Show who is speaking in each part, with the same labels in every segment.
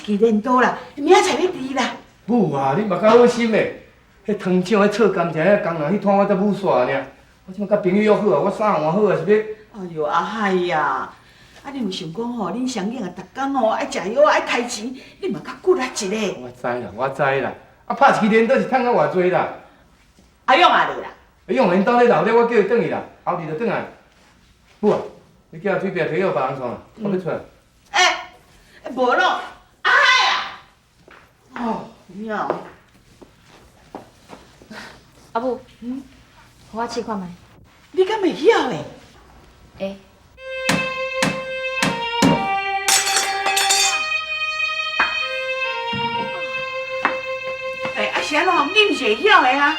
Speaker 1: 支鐮刀啦，明仔载欲治啦。
Speaker 2: 母啊，你嘛较好心的，彼汤厂彼臭甘蔗彼工人彼摊我才舞煞尔。我这摆佮朋友约好啊，我衫换好啊，是欲。
Speaker 1: 哎哟，阿海呀，啊你毋想讲吼，恁双囝啊，逐工吼爱食药爱开钱，你嘛较骨力一下。
Speaker 2: 我知啦，我知啦。啊，拍一支鐮刀是趁较偌济啦？
Speaker 1: 阿勇也落啦。
Speaker 2: 阿勇𪜶兜咧闹热，我叫伊转去啦，后日就转来。母啊，你叫水伯提予别人创，我欲出来。
Speaker 1: 欸，无咯，阿海啊！哦，有影。
Speaker 3: 阿母，予我试看觅。
Speaker 1: 你敢会晓的？
Speaker 3: 会。
Speaker 1: 欸，啊是按怎？你毋是会晓的啊？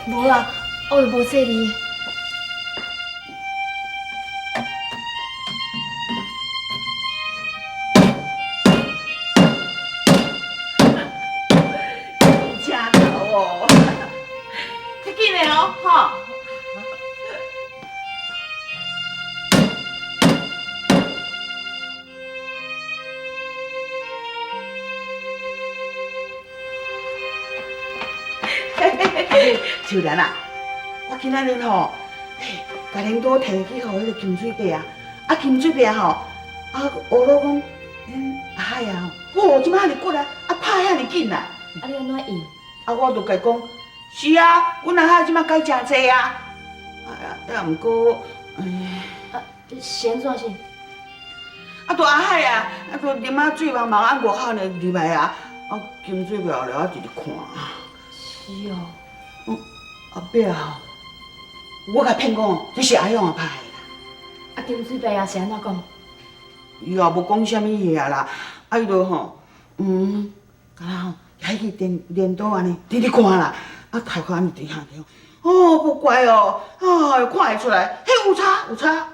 Speaker 3: 无啦，我就无细腻。
Speaker 1: 真牛哦！较紧的哦，吼！秋兰啊，我今仔日吼，共鐮刀提去予彼个金水伯啊，啊金水伯吼，啊学老讲，恁阿海啊吼，哦，这摆遐尔骨力，啊拍遐尔紧啊！
Speaker 3: 啊你按怎应？
Speaker 1: 啊我就共伊讲，是啊，阮阿海这摆改诚济啊，啊啊，毋过，哎，
Speaker 3: 啊是按怎是？
Speaker 1: 啊，就阿海啊，啊就啉啊醉茫茫，啊外口呢入来啊，啊金水伯后来我直直看。
Speaker 3: 是哦。
Speaker 1: 后壁吼，我共骗讲，这是阿勇拍的啦。
Speaker 3: 啊，金水伯也是按怎讲？
Speaker 1: 伊也无讲啥物话啊啦，啊伊就吼，敢若吼，遐去电鐮刀按呢，直直看啦，啊头壳按呢伫遐伫，哦，无怪哦，啊看会出来，彼有差有差。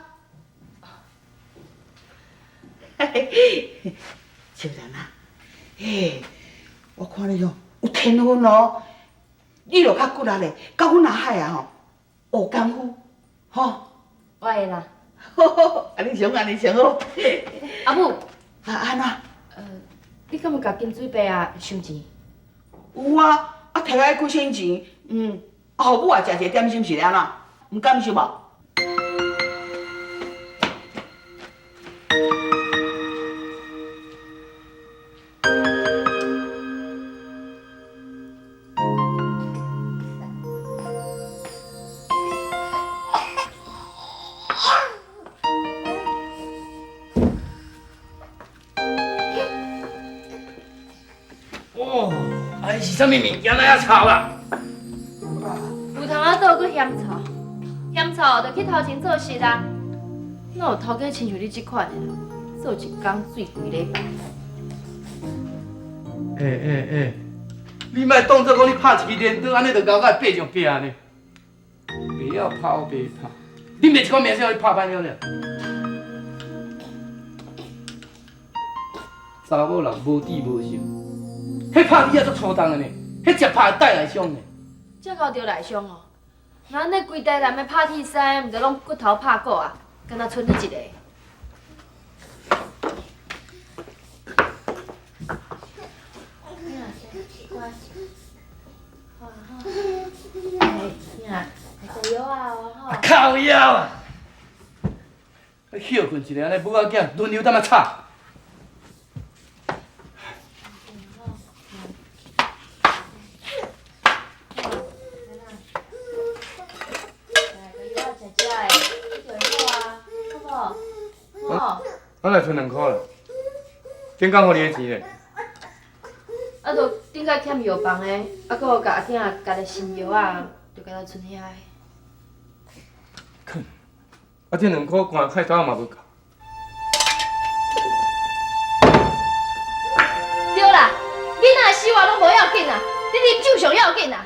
Speaker 1: 嘿嘿，秋兰啊，嘿，我看你哦有天分哦。你著较骨力咧，佮阮阿海啊吼，学功夫，吼。
Speaker 3: 我会啦。
Speaker 1: 好好，按呢上按呢上好。
Speaker 3: 阿母。
Speaker 1: 啊按怎？
Speaker 3: 你敢有共金水伯啊收钱？
Speaker 1: 有啊，啊提来几千钱，啊予母也食一个点心是按怎？毋甘收无？
Speaker 2: 哦，啊，是啥物物件来遐臭啦？
Speaker 3: 有通仔倒阁嫌臭，嫌臭就去头前做事啦。哪有头家亲像你这款的啦，做一工醉规礼拜。
Speaker 2: 欸欸欸，你莫当作讲你拍一支鐮刀，按呢就𠢕我爬上壁呢？袂晓拍我白拍，你袂一款名声，予你拍歹了了。查某人无智无性，彼拍你也足粗重的呢，彼食拍会带内伤呢。
Speaker 3: 这够著内伤哦！那按呢规台南的拍铁师，毋就拢骨头拍骨啊？敢若賰你一个。
Speaker 2: 靠腰啊！休困一下，按呢母仔囝轮流踮遐吵。我来賰2箍啦，顶工予你的钱咧。
Speaker 3: 啊，就顶摆欠药房的，啊，阁有共阿囝加个新药仔，就敢若賰遐个。
Speaker 2: 囥，啊，这两箍关开刀嘛无够。
Speaker 3: 对啦，囡仔死活拢无要紧啦，你啉酒上要紧啦。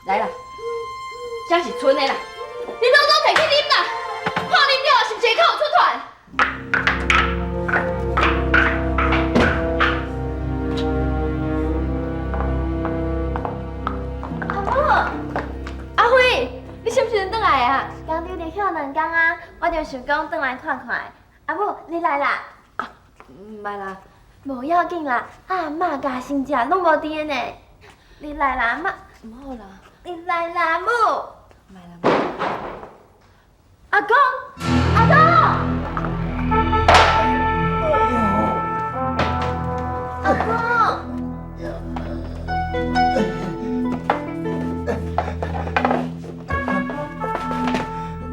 Speaker 3: 来啦，这是賰的啦，你拢总提去啉啦，看啉了是毋是会较有出团？
Speaker 4: 阿母，
Speaker 3: 阿辉，你啥时阵转来啊？
Speaker 4: 刚拄着歇两工啊，我就想讲转来看看。阿母，你来啦！
Speaker 3: 啊，莫啦，無要緊啦，阿嬤佮新姐攏無佇呢。你來啦，阿嬤。毋好啦。你來啦，阿母。莫啦。阿公，阿公。阿公。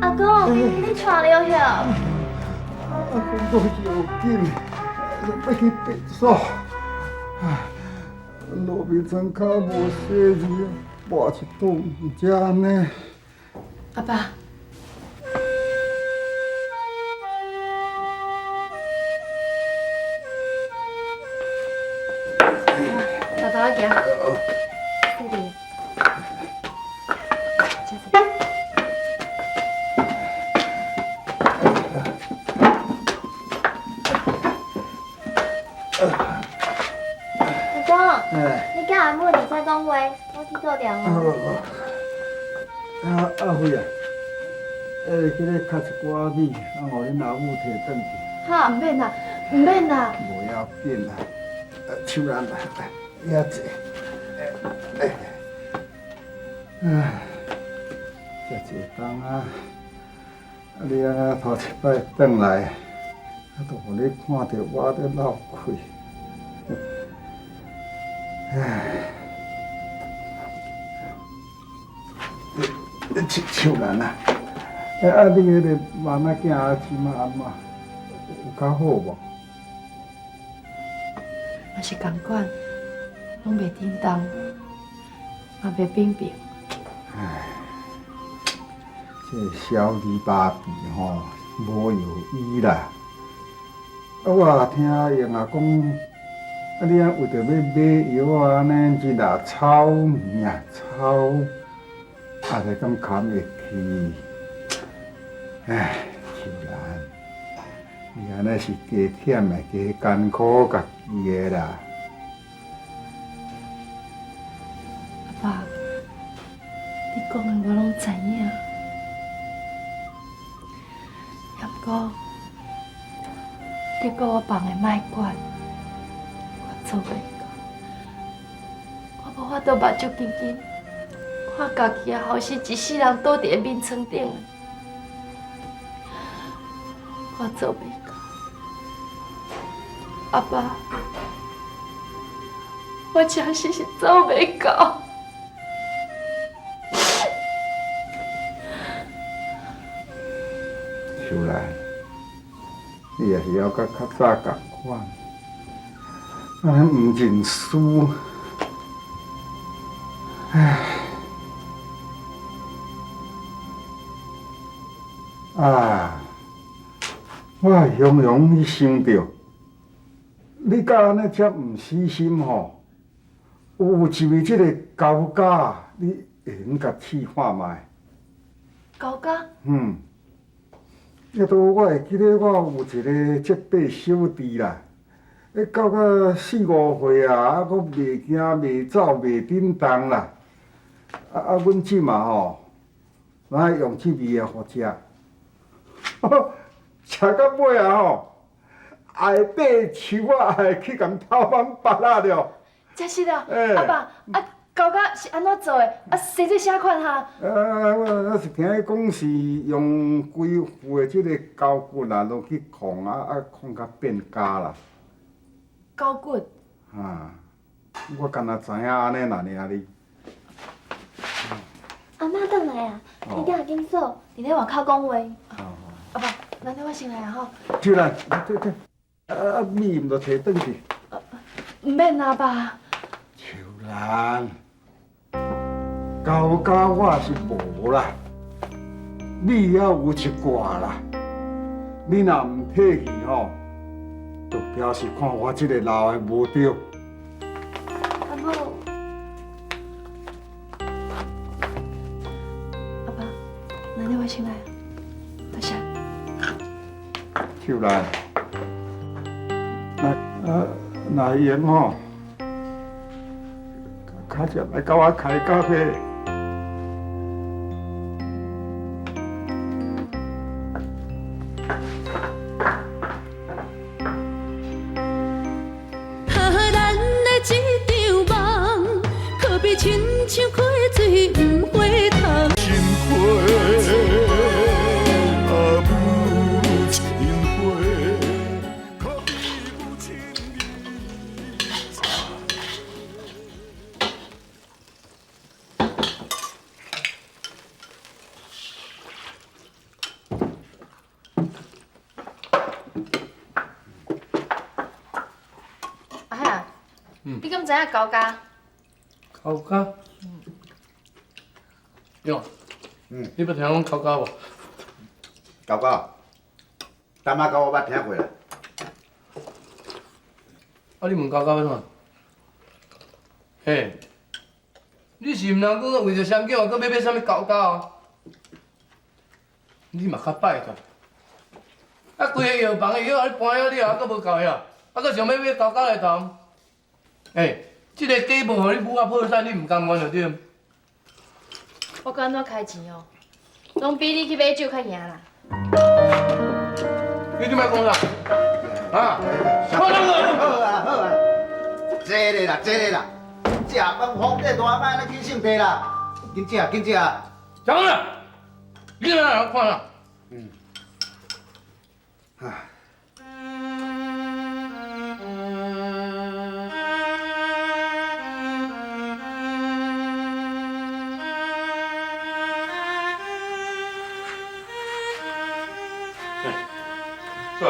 Speaker 3: 阿公，你喘了哟？
Speaker 4: 阿公，我要紧，欲去厕所。路边庄跤无细腻，跋一倒毋才按呢。
Speaker 3: 阿爸。爸爸，我行。这里。阿公，你佮阿母伫遮讲话，我去倒凉哦。
Speaker 4: 阿阿辉啊，欸，去咧敲一寡米，啊，予恁阿母提转去。
Speaker 3: 好，毋免啦，毋免啦。
Speaker 4: 无要緊啦，秋蘭來，遐坐。唉，遮濟冬啊，啊你按呢頭一擺轉來，啊，都予你看著我咧落氣。唉，秋秋蘭啊，欸啊，你彼個萬仔囝啊，這馬按怎？有較好無？
Speaker 5: 嘛是仝款，攏袂振動，嘛袂變平。
Speaker 4: 唉，這個小兒麻痹吼，無藥醫啦。啊，我聽英仔講，啊，你按為著欲買藥啊，按呢日若操，暝操，啊，才敢堪會去。唉，秋蘭，你按呢是加忝的，加艱苦家己的啦。
Speaker 5: 阿爸，你講的我攏知影，也毋過，你閣我放的莫管，我做袂到，我無法度目睭緊緊看家己的後生一世人倒佇个眠床頂，我做袂到。阿爸，我真實是做袂到。
Speaker 4: 秋蘭，你也是猶佮較早仝款，按呢毋認輸。唉，啊，我雄雄去想著，你敢按呢遮毋死心吼？有一味這个高鉀，你會用共試看覓？
Speaker 5: 高鉀？
Speaker 4: 嗯。抑都我會記得，我有一个這輩小弟啦，彼到甲四五歲啊，啊，閣袂行袂走袂振動啦。啊啊，阮這馬吼，咱愛用這味的予食，食到尾啊吼，會爬樹仔，會去共偷挽芭仔了。
Speaker 5: 真實啊，阿爸，啊，高鉀是按怎做的？啊，生做啥款哈？
Speaker 4: 啊，我是聽伊講是用規副的這個膠骨啊，落去控啊，啊控甲變膠啦。
Speaker 5: 膠骨？
Speaker 4: 啊，我敢若知影按呢爾爾哩。
Speaker 3: 阿嬤轉來啊，你佮阿緊嫂佇咧外口講話。阿爸，那你我先來啊吼。
Speaker 4: 秋蘭，對對，啊啊米毋著提轉去。
Speaker 5: 毋免啦，爸。
Speaker 4: 秋蘭，高鉀我是無啦，米猶有一掛啦。你若毋提去吼，就表示看我這個老的無對。
Speaker 3: 阿母，
Speaker 5: 阿爸，那你我先來，多謝。
Speaker 4: 秋蘭，那啊若會閒吼，較常來佮我開咖啡。
Speaker 6: 像溪水毋回頭。
Speaker 7: 心花啊，母亲花，可比母亲
Speaker 3: 阿海啊，你敢知影高家？
Speaker 2: 高家？哟，你捌听讲高家无？
Speaker 8: 高家，淡仔狗我捌听过啦。
Speaker 2: 啊，你问高家欲创啥？嘿，你是毋通阁为著双警，阁欲买啥物高家哦？你嘛较拜托。啊，规个药房的药啊，你搬了了，啊，阁无够遐，啊，阁想欲买高家来投？欸，这个假无予你母仔破产，你毋甘愿就对。
Speaker 3: 我阁按怎开钱哦，拢比你去买酒较赢啦。
Speaker 2: 你这摆讲啥？啊？
Speaker 8: 好啊好啊，这个啦这个啦，食饭方这大摆，咱去性地啦，紧食紧食。
Speaker 2: 讲啦，你哪来看啦？
Speaker 8: 嗯。唉。
Speaker 7: 坐。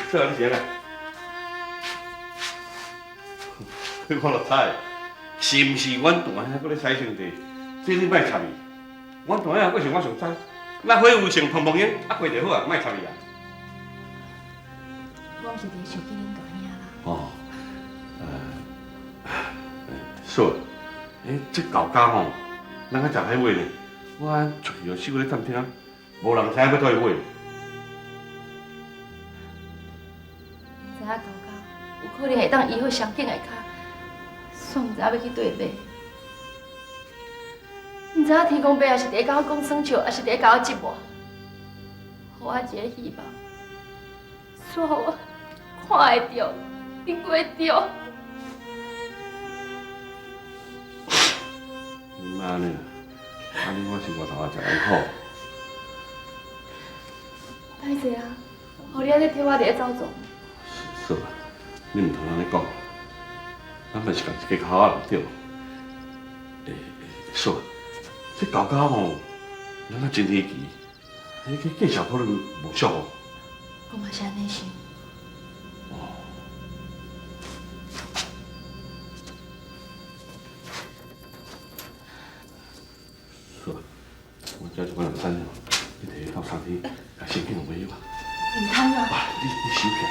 Speaker 7: 说你是啥？我就猜，是毋是阮大兄阁咧使兄弟？这你莫插伊。阮大兄阁是我上知，那火有成砰砰烟，啊过就好啊，莫插伊啊。
Speaker 3: 我毋是伫想起恁大兄啦。
Speaker 7: 哦，嫂，欸，这厚家吼，咱较食歹买呢。我出去就四处咧探听，无人知影欲佗位买。
Speaker 5: 知影厚家有可能会当医好双警的跤，煞毋知影欲去佗位买。毋知影天公伯也是伫咧共我讲耍笑，抑是伫咧共我折磨，予我一个希望，煞予我看会著，顶袂著。
Speaker 7: 你妈呢？按呢我生活头也诚艰苦。
Speaker 5: 歹势啊，予你按呢替我伫咧走总。
Speaker 7: 嫂，你毋通按呢讲，咱嘛是仝一家口仔人对无？欸，嫂，这厚家吼，咱啊真稀奇，彼个价钱可能无俗哦。
Speaker 5: 我嘛是按呢想。
Speaker 7: 哦。嫂，我这就讲两三，你摕去斗相天，共先去买药啊。
Speaker 5: 毋通啊！
Speaker 7: 啊，你收起来。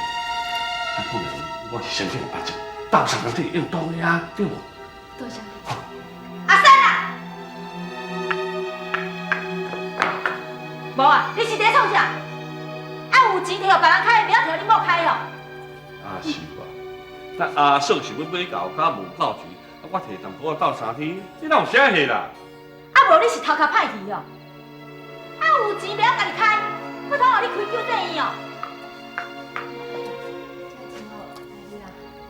Speaker 7: 咱讲的，我是相信阿叔，斗相共这用当的啊，对无？
Speaker 5: 多谢。
Speaker 9: 阿三啊！无啊，你是伫咧创啥？啊，有钱摕予别人开，袂晓摕予恁某开哦。
Speaker 7: 啊是吧？那阿嫂是欲买厚家无够钱，啊我摕淡薄仔斗三天，这哪有啥货啦？
Speaker 9: 啊无你是头壳歹去哦！啊有钱袂晓家己开，阁通予你开救济院哦？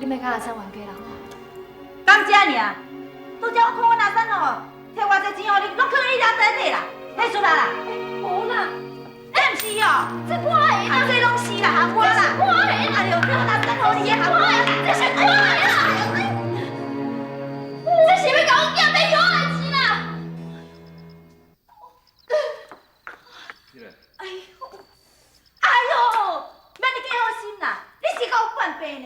Speaker 5: 你莫共阿三冤家啦。
Speaker 9: 敢这尔？拄才我看阮阿三哦，摕偌济钱予你，拢囥你遐袋底啦，摕出来啦！
Speaker 5: 无啦，
Speaker 9: 这毋是哦，
Speaker 5: 这我的啦，
Speaker 9: 这拢是啦，含我啦，
Speaker 5: 我的啦，
Speaker 9: 哎呦，这阮阿三予你的含我，
Speaker 5: 这是我的啦，这是欲共阮囝买药的钱啦！
Speaker 9: 哎呦，哎呦，免你计好心啦，你是阁有犯病呢？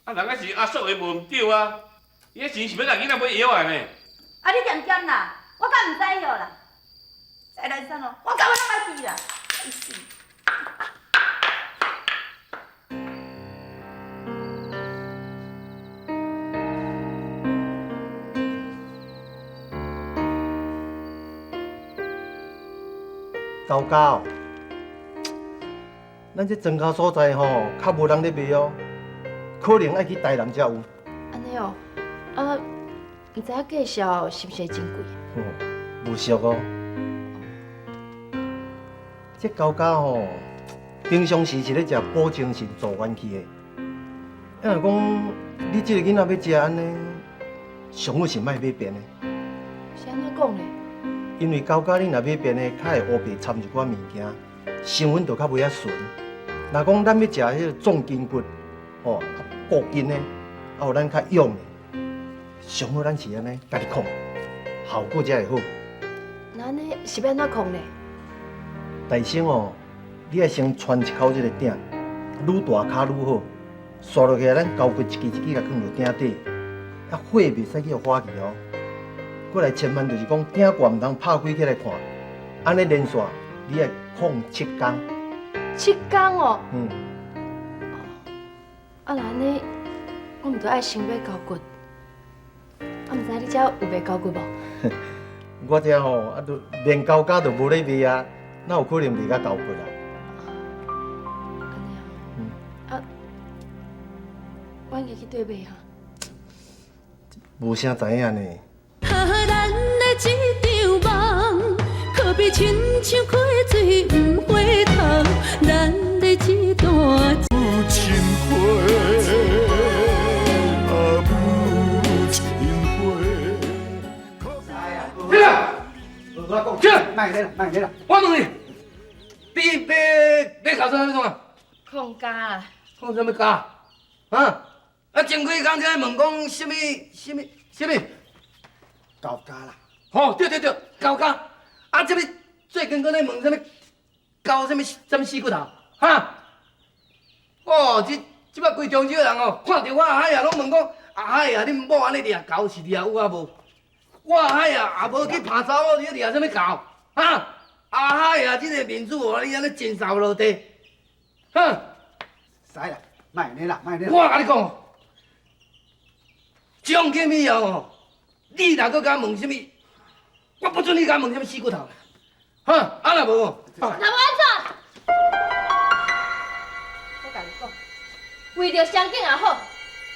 Speaker 7: 啊，人家是阿嫂的无毋对啊，伊彼钱是欲共囡仔买药的呢。
Speaker 9: 啊，你恬恬啦，我敢毋知晓啦。再来三哦，我甲我拢爱记啦。哎死！
Speaker 10: 高家哦，咱这庄跤所在吼，较无人咧卖哦，可能爱去台南才有。
Speaker 5: 按呢哦，啊，毋知影价数是毋是会真贵？
Speaker 10: 哦，无俗哦。这高家吼，平常時是咧食補精神、助元氣的。啊，若講你這个囡仔欲食按呢，上好是莫買便的。
Speaker 5: 是按怎講咧？
Speaker 10: 因為高鉀你若買便的，較會烏白摻一寡物件，成分就較袂遐純。若講咱欲食彼个壯筋骨，吼，固筋的，啊有咱較勇的，上好咱是按呢家己控，效果才會好。
Speaker 5: 那按呢是欲按怎控咧？
Speaker 10: 大生哦，你愛先汆一口這个鼎，愈大跤愈好。刷落去，咱膠骨一支一支共囥佇鼎底，啊火袂使去予火去哦。過來千萬就是講鼎蓋毋通拍開起來看，按呢連續你愛控7工。
Speaker 5: 7工哦。
Speaker 10: 嗯。
Speaker 5: 啊，若按呢，我毋著愛先買膠骨。啊，毋知你遮有賣膠骨無？
Speaker 10: 我遮吼啊，都連高鉀都無咧賣啊，哪有可能賣甲膠骨啊？
Speaker 5: 啊，阮家去佗買啊？
Speaker 10: 無啥知影呢。
Speaker 6: 咱的這場夢，可比親像溪水毋回頭。咱的這段
Speaker 11: 母親花，啊母親花。
Speaker 2: 起來！起來！
Speaker 8: 莫咧啦，莫咧啦。
Speaker 2: 我問你，你欲欲搞啥物創啊？
Speaker 3: 控鉀啦。
Speaker 2: 控啥物鉀？啊？啊，前幾工才問講啥物啥物啥物？
Speaker 8: 高鉀啦。
Speaker 2: 吼，對對對，高鉀。啊，這物最近閣咧問啥物高啥物啥物死骨頭？哈？哦，這這擺規中洲人哦，看著我阿海啊，攏問講阿海啊，恁某按呢掠猴是掠有啊無？我阿海啊，也無去拍查某，你掠啥物猴？哈？阿海啊，這个面子哦，你按呢真掃落地，哼！
Speaker 8: 使啦，莫按呢啦，莫按呢。
Speaker 2: 我共你講，從今以後哦，你若閣敢問啥物，我不准你敢問啥物死骨頭。哈！啊若無，
Speaker 3: 若無按怎？我共你講，為著雙景也好，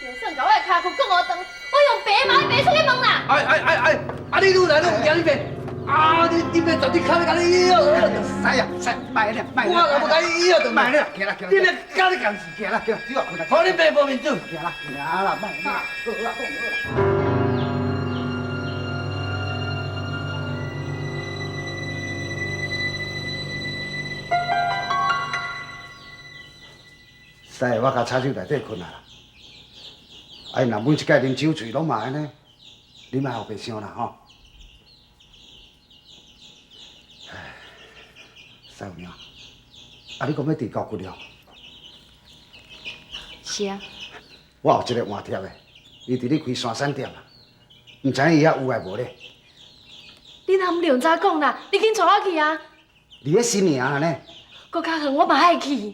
Speaker 3: 就算共我的跤骨割五斷，我用白嘛愛爬出去問啦。
Speaker 2: 哎哎哎哎！啊你愈來愈毋驚你爬，啊你你爬絕對較欲共你以後。
Speaker 8: 使啊使，莫按呢，莫按呢。
Speaker 2: 我若無共你以後就
Speaker 8: 莫按呢，行啦行啦。
Speaker 2: 你欲佮你共事，
Speaker 8: 行啦行啦，只要困啦。
Speaker 2: 好，你爸無面子。
Speaker 8: 行啦行啦，莫按呢，好啦，講好啦。师，我共插手内底困啊啦。啊，𪜶若每一摆啉酒醉，攏嘛按呢，你莫予白想啦吼。师娘，啊，你讲欲治厚骨了？
Speaker 5: 是啊。
Speaker 8: 我有一个换贴的，伊伫咧开山产店啊，毋知影伊遐有愛無咧？
Speaker 5: 你若毋兩早講啦，你緊帶我去啊！
Speaker 8: 離咧新營呢。
Speaker 5: 閣較遠，我嘛愛去。